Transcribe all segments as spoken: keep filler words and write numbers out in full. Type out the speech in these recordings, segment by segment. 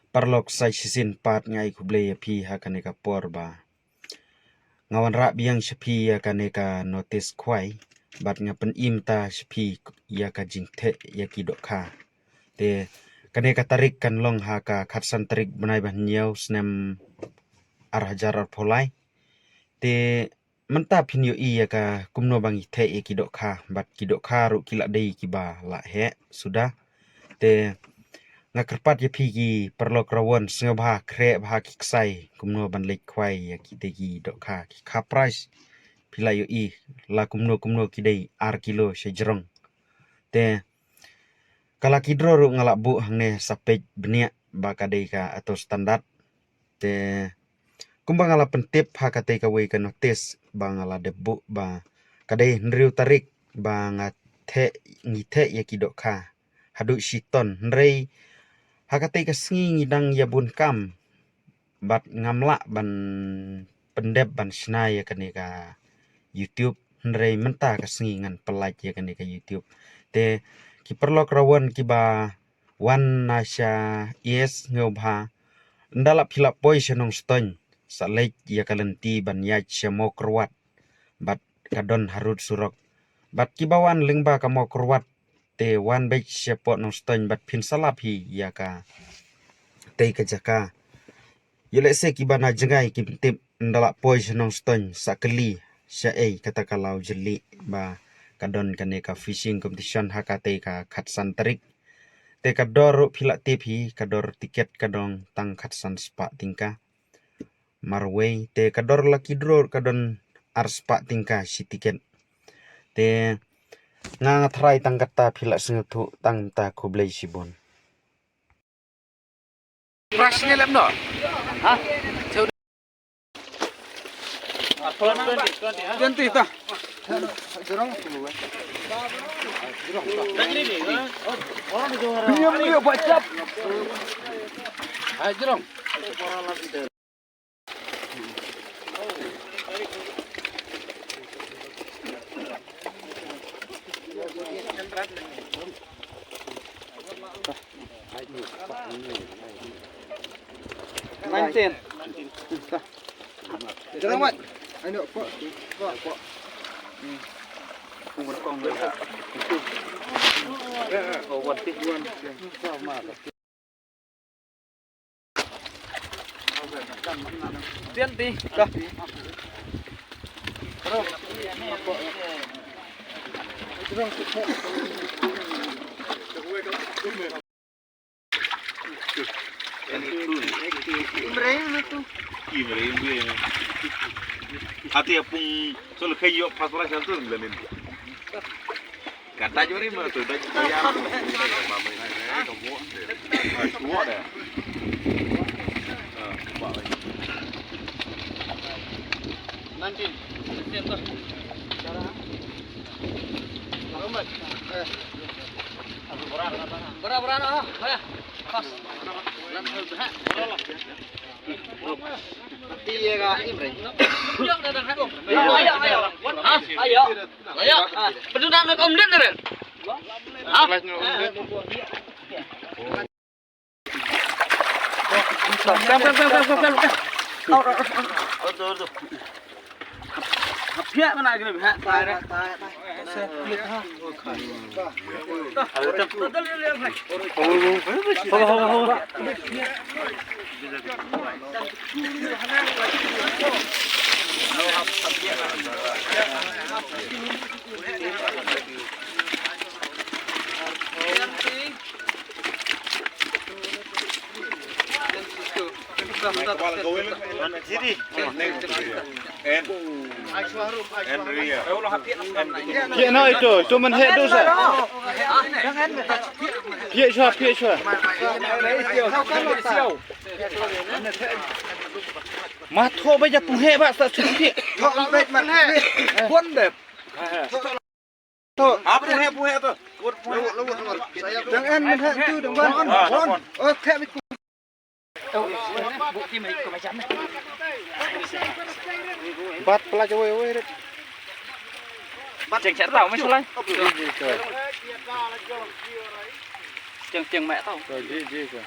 Paralok, sa shisien pat nga ai khublei ïa phi ha kane ka por ba nga wanrah biang sha phi ïa kane ka notice khwai, bad nga pynim ta sha phi ïa ka jingtheh ïa ki dohkha. Te kane ka tarik kan long ha ka khatsan tarik bnai ba hynñiew snem ar hajar arphew lai. Te mynta phin ïohi ïa ka kumno ba ngi theh ïa ki dohkha, bad ki dohkha ruh ki la dei kiba la heh suda. Te nga kyrpad ïa phi ki paralok rawon, sngewbha khreh bha ki ksai kumno ban leit khwai ïa kite ki dohkha, ki kha price. Phi la ïohi la kumno kumno ki dei ar kilo sha jrong. Te ka lucky draw ruh nga la buh hangne, sa peit bniah ba ka dei ka ato standard. Te kumba nga la pyntip ha katei kawei ka notice ba nga la dep buh ba ka dei hynriew tarik ba nga theh, ngi theh ïa ki dohkha haduh shi ton, hynrei ha katei ka sngi ngi dang ïa bun kam bad ngam lah ban pyndep ban shna ïa kane ka YouTube, hynrei mynta ka sngi ngan pyllait ïa kane ka YouTube. Te ki paralok rawon kiba wan na sha East, sngewbha, ynda la phi la poi sha Nongstoiñ, sa leit ïa ka lynti ban ïaid sha Mawkyrwat bad ka don harud surok. Bad kiba wan lyngba ka Mawkyrwat, te wan beit shapoh Nongstoiñ bad phin sa lap hi ïa katei ka jaka. Ïa lehse kiba na jngai kim tip, ynda la poi sha Nongstoiñ sa kylli shaei kata ka law jylliew ba ka don kane ka fishing competition ha katei ka khatsan tarik. Te ka dor ruh phi la tip hi, ka dor tiket ka don tang khatsan spah tyngka marwei, te ka dor lucky draw ka don ar spah tyngka shi tiket. Te nga nga tharai tang kata, phi la sngewthuh tang ta, khublei shibun. Price-nya lem noh. Ha? Twenty ta. Premium dia buat cap. Hai, jerong. Nineteen. Jerang mat. Ayo, pok. Pok, pok. Hmm. Oh, one fifty. Twenty. Dah. Imre tu. Imre, Imre. Hati apung solo kayo pas pala satu ngelanin. Kata jori ma tu, dah bayar. Suwa dah. Nanti. Bra, bra, ah. Ayo, ayo. Ayo. Ayo. Ayo. Ayo. Ayo. Ayo. Ayo. Ayo. Ayo. Ayo. Pia na ito, ito man he dosa. Pia sha, pia sha. Ma tho ba ja pung he ba sa su pia. Tho ba ja pung he. Bon de. Tho. Ha, pung he, pung he to. Dang en man he tu dang bon. Bon. Oh, the mi. Bat pala jawai wai rit. Cheng chet tau mai sulai. Cheng cheng mai tau. Ji ji ko.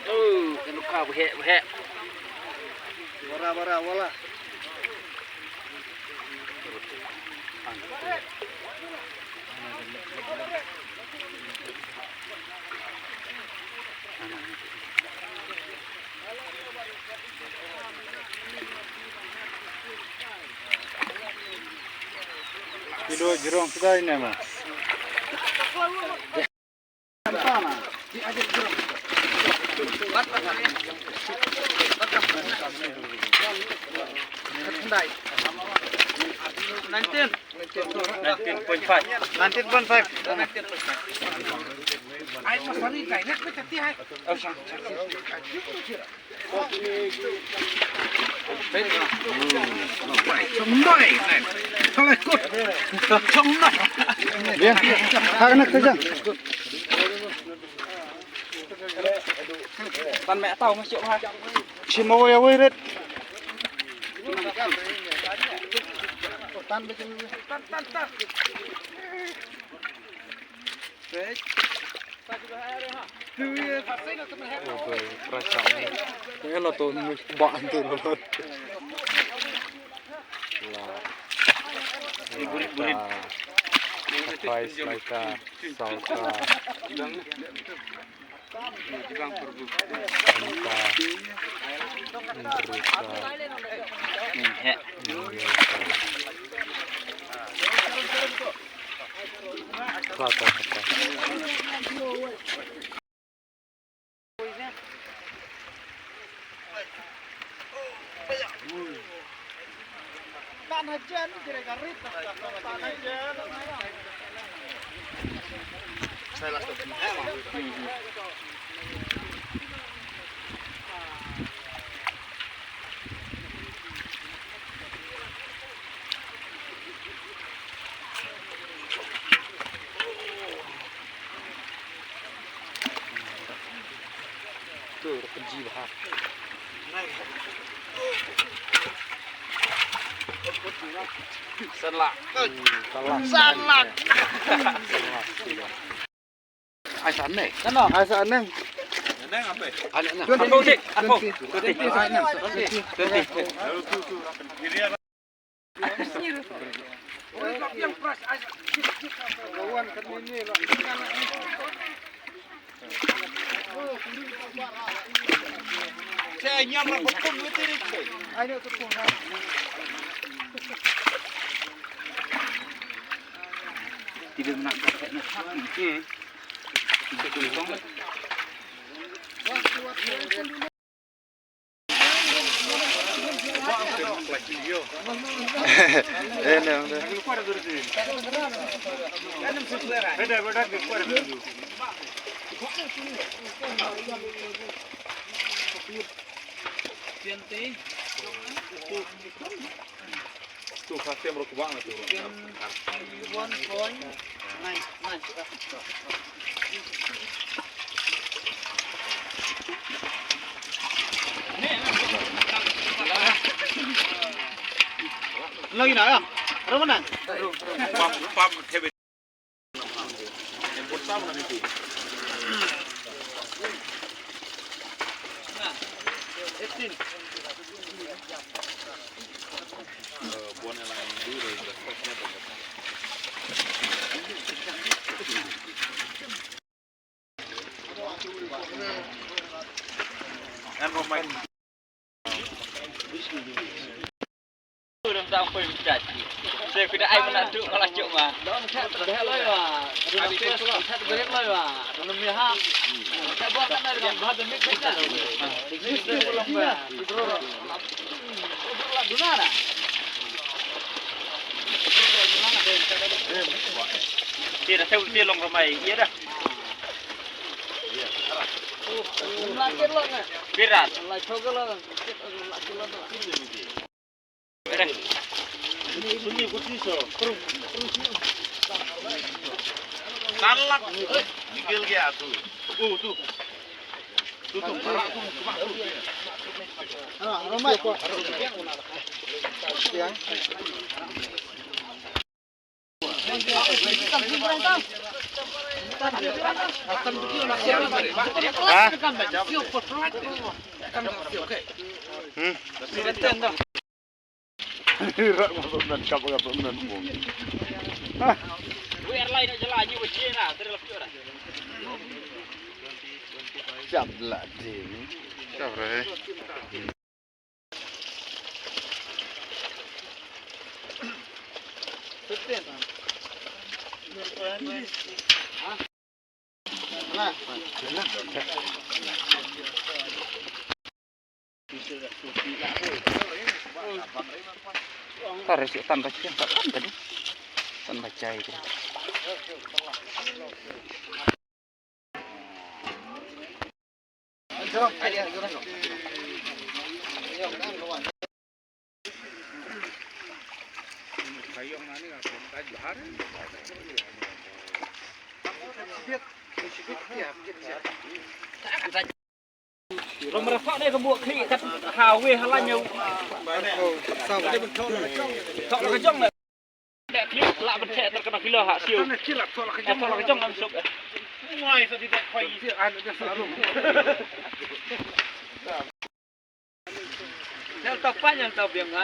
Oh, ka nuka bhek bhek. Bara bara wala. Kilo jrong kdai ne ma. Nineteen. Nineteen point five. Nineteen point five. Bien. Hak nak kerja. Tan me tau masuk ha. Chim away away red. Tan tan tan. San lak. San lak. Ai sa ne. Ai sa ne. Ai ne. Twenty. Twenty. Twenty. Tu sa tem rok bang tu. One point nine nine. Lagi na ya? Romanan. Pam pam. Tira, tira, tira long ramai. Iya dah. Pirat. Talak. Nikil gaya tu. Oh, tu. Tu, tu. Ramai. Yang. Ha? Hmm. Rak masuk nan, kap masuk nan. Ha? Siap lah, Jim. Siap, Ray. Tar shu tan ba chai, tan ba chai, tan ba chai. Rom rafa ne ka buh khlieh kat ha wei ha lain ïa. Thok la ka jong ne. Dek khlieh la ban theh ter kano kilo ha siew. Eh, thok la ka jong ngam suk, eh. Nyal tau pa, nyal tau biang, ha.